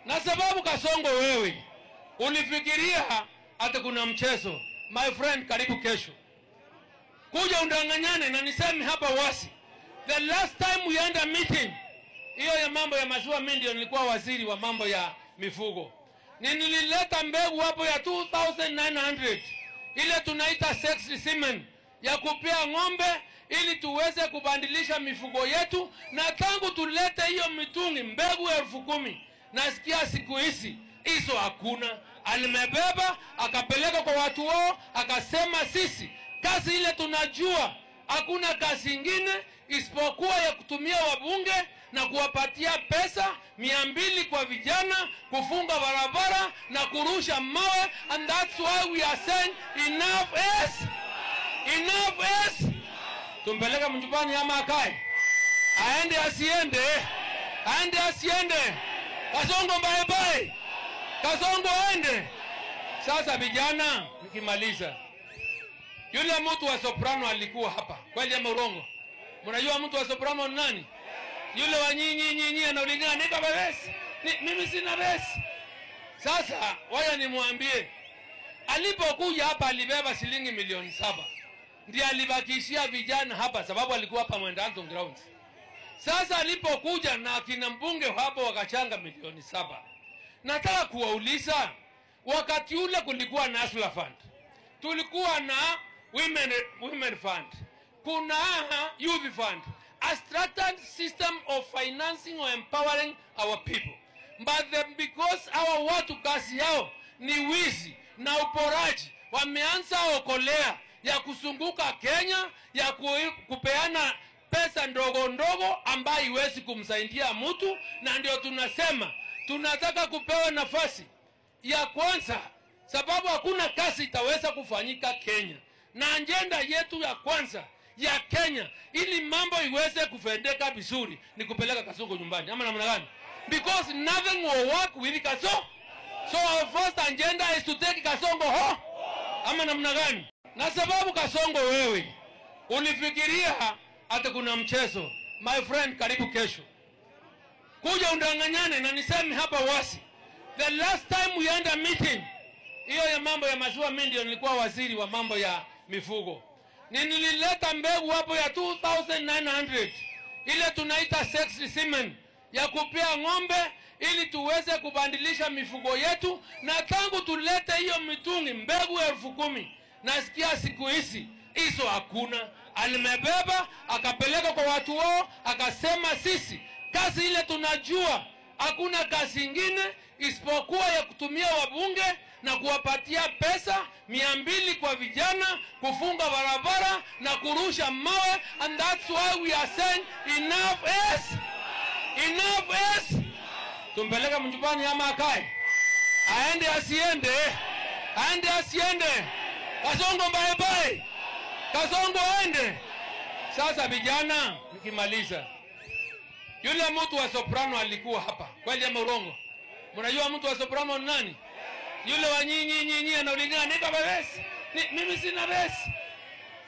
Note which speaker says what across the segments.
Speaker 1: Na sababu Kasongo wewe ulifikiria hata kuna mchezo. My friend, karibu kesho. Kuja undanganyane na niseme hapa wasi. The last time we had a meeting, hiyo ya mambo ya maziwa, mimi ndio nilikuwa waziri wa mambo ya mifugo. Nilileta mbegu hapo ya 2900 ile tunaita sex semen ya kupea ng'ombe ili tuweze kubadilisha mifugo yetu. Na tangu tulete hiyo mitungi mbegu 10,000, nasikia siku hizi hizo hakuna. Alimebeba akapeleka kwa watu wao, akasema sisi kazi ile tunajua hakuna kazi ingine isipokuwa ya kutumia wabunge na kuwapatia pesa 200 kwa vijana, kufunga barabara na kurusha mawe. And that's why we are saying enough is enough is. Tumpeleka mjubani ama akae? Aende asiende? Aende asiende? Kasongo bye bye. Kasongo aende. Sasa vijana, nikimaliza, yule mtu wa Soprano alikuwa hapa. Kweli ama urongo? Mnajua mtu wa Soprano ni nani? Yule wa nyinyi nyinyi anaulingana ni baba besi. Mimi sina besi. Sasa wacha nimwambie, alipokuja hapa alibeba shilingi 7,000,000. Ndiye alibakishia vijana hapa sababu alikuwa hapa Mwendanton Grounds. Sasa alipokuja na akina mbunge hapo wakachanga 7,000,000. Nataka kuwauliza, wakati ule kulikuwa na Hustler Fund, tulikuwa na Women Fund, kuna Youth Fund, a structured system of financing or empowering our people. But then because our watu kazi yao ni wizi na uporaji, wameanza okolea ya kusunguka Kenya, ya kupeana pesa ndogo ndogo ambayo haiwezi kumsaidia mtu. Na ndio tunasema tunataka kupewa nafasi ya kwanza, sababu hakuna kazi itaweza kufanyika Kenya. Na agenda yetu ya kwanza ya Kenya ili mambo iweze kufendeka vizuri ni kupeleka Kasongo nyumbani, ama namna gani? Because nothing will work with Kasongo. So our first agenda is to take Kasongo home, ama namna gani? Na sababu Kasongo wewe ulifikiria hata kuna mchezo. My friend, karibu kesho. Kuja undanganyane na niseme hapa wasi. The last time we had a meeting, hiyo ya mambo ya maziwa, mimi ndio nilikuwa waziri wa mambo ya mifugo. Nilileta mbegu hapo ya 2900 ile tunaita sex semen ya kupea ng'ombe ili tuweze kubadilisha mifugo yetu. Na tangu tulete hiyo mitungi mbegu 10,000, nasikia siku hizi hizo hakuna. Alimebeba akapeleka kwa watu wao, akasema sisi kazi ile tunajua hakuna kazi ingine isipokuwa ya kutumia wabunge na kuwapatia pesa 200 kwa vijana, kufunga barabara na kurusha mawe. And that's why we are saying enough is enough is. Tumpeleka mjubani ama akae? Aende asiende? Aende asiende? Kasongo bye bye. Kasongo aende. Sasa vijana, nikimaliza, yule mtu wa Soprano alikuwa hapa. Kweli ama urongo? Mnajua mtu wa Soprano ni nani? Yule wa nyinyi nyinyi anaulingana ni baba besi. Mimi sina besi.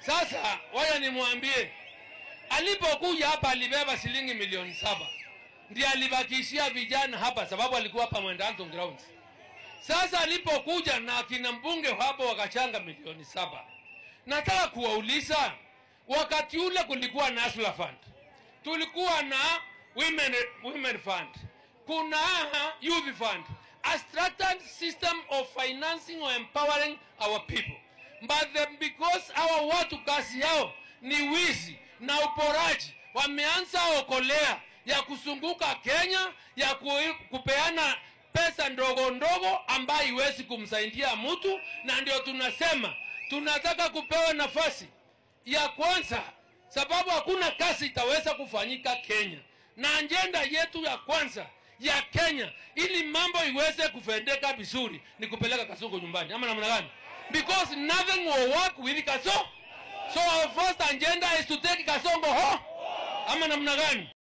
Speaker 1: Sasa wacha nimwambie, alipokuja hapa alibeba shilingi 7,000,000. Ndiye alibakishia vijana hapa sababu alikuwa hapa Mwendanton Grounds. Sasa alipokuja na akina mbunge hapo wakachanga 7,000,000. Nataka kuwauliza, wakati ule kulikuwa na Hustler Fund, tulikuwa na Women Fund, kuna Youth Fund, a structured system of financing or empowering our people. But then because our watu kazi yao ni wizi na uporaji, wameanza okolea ya kusunguka Kenya, ya kupeana pesa ndogo ndogo ambayo haiwezi kumsaidia mtu. Na ndio tunasema tunataka kupewa nafasi ya kwanza, sababu hakuna kazi itaweza kufanyika Kenya. Na agenda yetu ya kwanza ya Kenya ili mambo iweze kufendeka vizuri ni kupeleka Kasongo nyumbani, ama namna gani? Because nothing will work with Kasongo. So our first agenda is to take Kasongo home, ama namna gani?